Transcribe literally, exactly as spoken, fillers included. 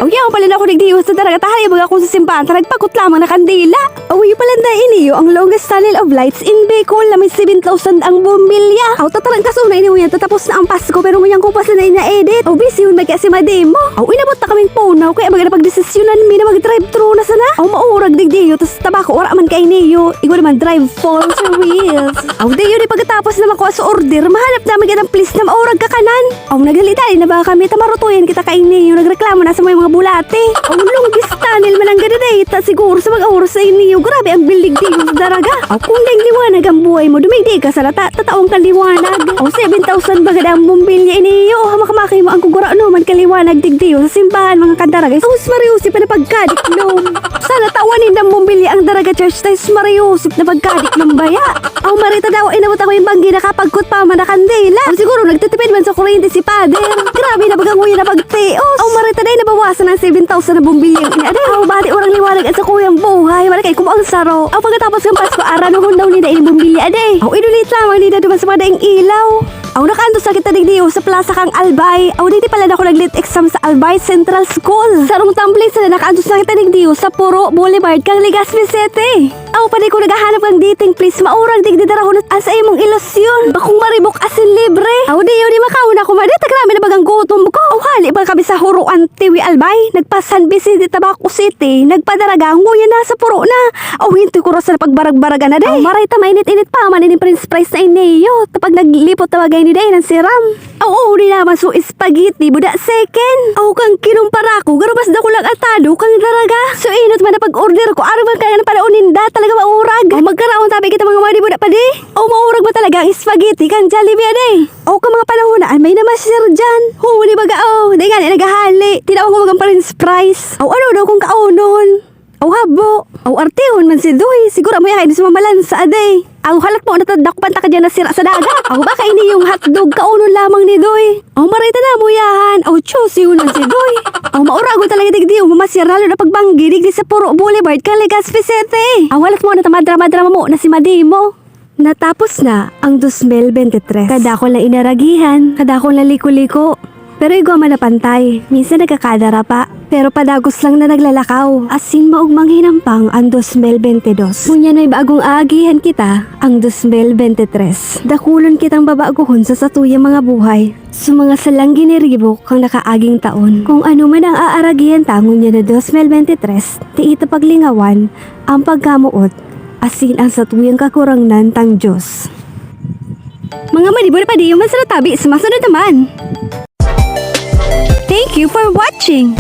Aw, yaon pala na ako digdi sa Daraga, ta hali baga akong sa simbahan, ta nagpakot lamang na kandila. Aw, iyo pala na iniyo ang longest tunnel of lights in Bicol na may seven thousand ang bombilya. Aw, tatarangkaso na iniyo yan, tatapos na ang Pasko, pero ngunyan ko pa sana ina-edit. Aw, busy yun, may kasi mademo. Aw, inabot na kaming punaw, kaya baga napagdesisyonan mi na mag-drive-thru na sana. Aw, maurag digdi iyo, tas tabako, wala man kay niyo. Igwa naman drive for the wheels. Aw, di yun, di pagkatapos na makuha sa order, mahanap namin ka ng place na maurag kakanan. Aw, naghalita na ba kami, ta marutuyan kita kay niyo, nagreklamo na sa may mga bulate. Aw, longest tunnel man ang gada day, ta siguro sa mga oras sa iniyo, grabe ang building digdi sa Daraga. Aw, kung dayong liwanag ang buhay mo, dumigdi ka sa lata, tatawan ka liwanag. Aw, seven thousand baga ang bombilya iniyo, hamak-hamakay mo ang kugura, ano man kaliwanag digdi sa simbahan, mga kadaragay. Aw, Maria Jose pa na pagkadiklom. Sana tawan nindang bombilya ang Daraga Church, ta Maria Jose na pagkadiklom baya. Aw, marita daw, inabot ako yung banggi, nakapagkot pa man na kandila. Aw, siguro nagtitipid man sa kuryente si Father. Grabe na baga nguya na pagtios. Aw, marita day, nabawasan ang seven thousand na bombilyang ini, aday. Aw, bati orang liwanag at sa kuyang buhay, wala kay kumo ang saro. Aw, pagkatapos ng Pasko, aranuhon daw nila yung bombilya, aday. Aw, inulit lamang nila duman sa mga daing ilaw. Aw, nakaantos na kita digdi sa Plaza kang Albay. Aw, digdi pala na ako nag-lit exam sa Albay Central School. Sarong tumbling sila, nakaantos na kita digdi sa Puro Boulevard kang Legazpi City. Aw, padi ko naghahanap kang dating, please, maurag digdi darahon an sa imong ilusyon. Bakong maribok asin libre. Aw, di, di makauna ko, madi, tagrami na bagang gutom ko. Aw, hali ba kami sa Huruan, Tiwi, Albay? Nagpa San Vicente, Tabaco City. Nagpadaraga, nguya na sa Puro na. Aw, hinto ko rasa na pagbarag-baraga na, day. Aw, maray ta, mainit-init pa man ining French fries na iniyo. Tapag naglipot na bagay ni day ng siram. Aw, oo, di naman so spaghetti, buda second. Aw, kang kinumpara ko, garo mas dako lang atado kang daraga. So, inot man na pag-order ko, araw man kaya na pala uninda, talaga maurag. Aw, magkaraon tabi kita mga madi, buda pa di. Aw, maurag ba talaga ang spaghetti kang Jollibee, ade? Aw, ka mga panahon na, may namasir dyan. Huli baga, aw, di nga na naghahali. Tinawag ko bagang French fries. Aw, ano daw kung kaunon? Aw, habo. Aw, artihon man si Doy. Siguro mo yahay sa mamalansa, ade. Aw, halat mo, natadakpan ta ka dyan na sira sa dagat. Aw, baka ini yung hotdog, kaunon lamang ni Doy. Aw, marita na mo yahan. Aw, choosy yun man si Doy. Aw, mauragon talaga digdi yung mamasyar, lalo na pagbanggi, digdi sa Puro Boulevard, kang Legazpi City. Aw, halat mo, natamadrama-drama mo na si Madimo. Natapos na ang dos mil bente tres. Kadakol na inaragihan, kadakol na liko-liko. Pero igwa man na pantay, minsan nagkakadara pa. Pero padagos lang na naglalakaw, asin maogmang hinampang ang dos mil bente dos. Ngunyan may bagong aagihan kita, ang dos mil bente tres. Dakulon kitang babagohon sa satuyang mga buhay. Sa mga salang giniribo kang nakaaging taon. Kung ano man ang aaragihan ta ngunyan na dos mil bente tres, di ito paglingawan ang pagkamoot asin ang satuyang Kagurangnan tang Dios. Mga manibor pa diyo, mas natabi sa masunod naman. Thank you for watching!